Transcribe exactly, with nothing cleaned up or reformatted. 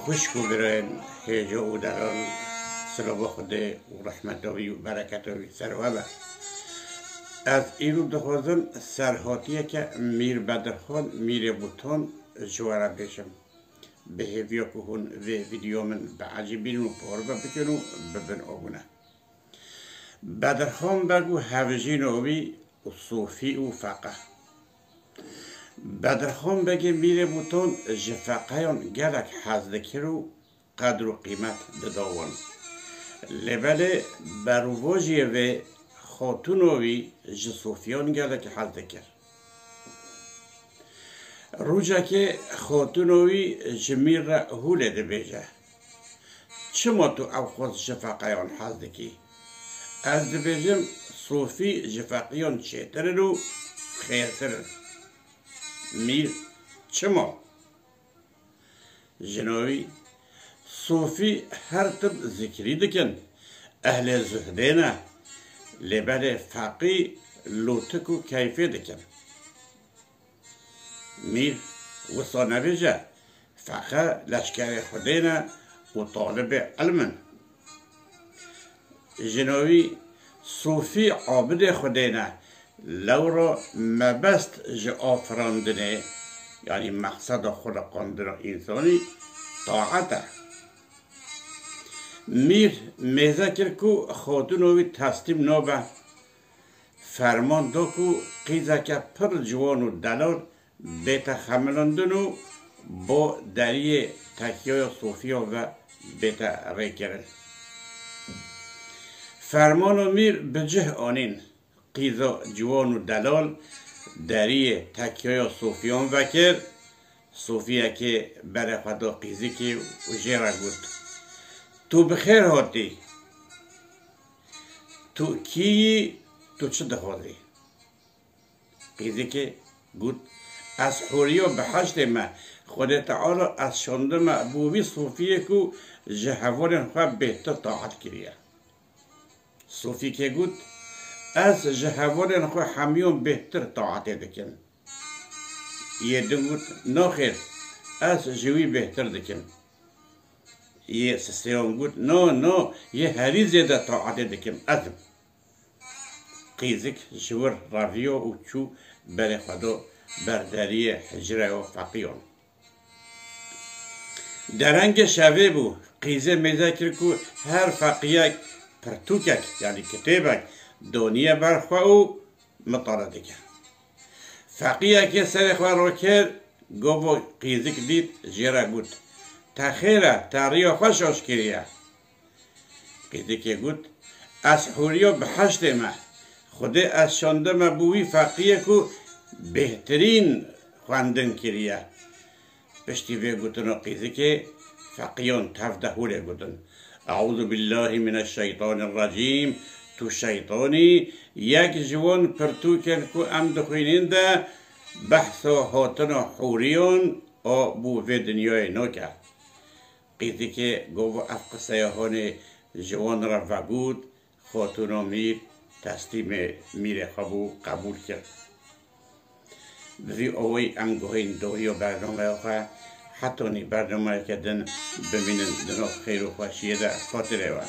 Xwişk û birayên hêja û delal, silava Xwedê û rehmeta wî û bereketa wî ser we be. Ez îro dixwazim serhatiyeke Mîr Bedirxan, Mîrê Bûtan ji we re bêjim. Bi hêviya ku hûn vê vîdeo min biecibînin û parve bikin û bibin abûne. Bedirxan Beg û hevjîna wî û Sofî û Feqe. Bedirxan Begê Mîrê Bûtan ji feqeyan gelek hez dikir û qedr û qîmet dida wan. Lê belê berûvajiyê vê xatûna wî ji Sofiyan gelek hez dikir. Rojekê xatûna wî ji Mîr re hûlê dibêje, "Çima tu ewqas ji feqeyan hez dikî? Ez dibêjim, Sofî ji feqiyan çêtir in û xêrtir in." Mîr, "Çima?" Jina wî, "Sofî her tim zikrî dikin, ehlê zuhdê ne, lê belê feqî lotik û keyfê dikin." Mîr, "Wisa nebêje, feqe leşkerê Xwedê ne û talibê ilm in." Jina wî, "Sofî abidê Xwedê ne, lewra mebest ji afirandinê, yanî mexseda xuliqandina însanî, taet e." Mîr mêze kir ku xatûna wî teslîm nabe, ferman da ku qîzeke pir ciwan û delal bête xemilandin û bo deriyê tekyaya Sofiya ve bête rêkirin. Fermana Mîr bi cih anîn, qîza ciwan û delal deriyê tekyaya Sofiyan vekir, Sofiyekê berê xwe da qîzikê û jê re got, "Tu bi xêr hatî. Tu kî yî, tu çi dixwazî?" Qîzikê got, "Ez hûriya biheştê me, Xwedê Teala ez şandime bo wî Sofiyê ku ji hevalên xwe bêhtir taet kiriye." Sofîkê got, "Ez ji hevalên xwe hemiyan bêhtir taetê dikim." Yê din got, "Naxêr, ez ji wî bêhtir dikim." Yê sisêyan got, "No, no, yê herî zêde taetê dikim, ez im." Qîzik ji wir reviya û çû berê xwe da ber deriyê hicreya feqiyan. Derengê şevê bû, qîzê mêze kir ku her feqiyek pirtûkek, yanî kitêbek, daniye ber xwe û mitale dike. Feqiyekê serê xwe rakir, gava qîzik dît, jê re got, "Te xêr e, te riya xwe şaş kiriye." Qîzikê got, "Ez hûriya biheştê me. Xwedê ez şandime bo wî feqiyê ku bêhtirîn xwendin kiriye." Piştî vê gotina qîzikê feqiyan tev de hûlê gotin, "Eûzubillahî mineşşeytanirrecîm. Tu şeytanî, yek ji wan pirtûkên ku em dixwînin de behsa hatina hûriyan a bo vê dinyayê nake." Qîzikê gava ev qiseya hanê ji wan re vegot, xatûna mîr teslîmê mîrê xwe bû, qebûl kir. Bi vî awayî em guhên dohiya bernameya xwe, hetanî bernameyeke din bimînin di nav xêr û xweşiyê de, xatirê we.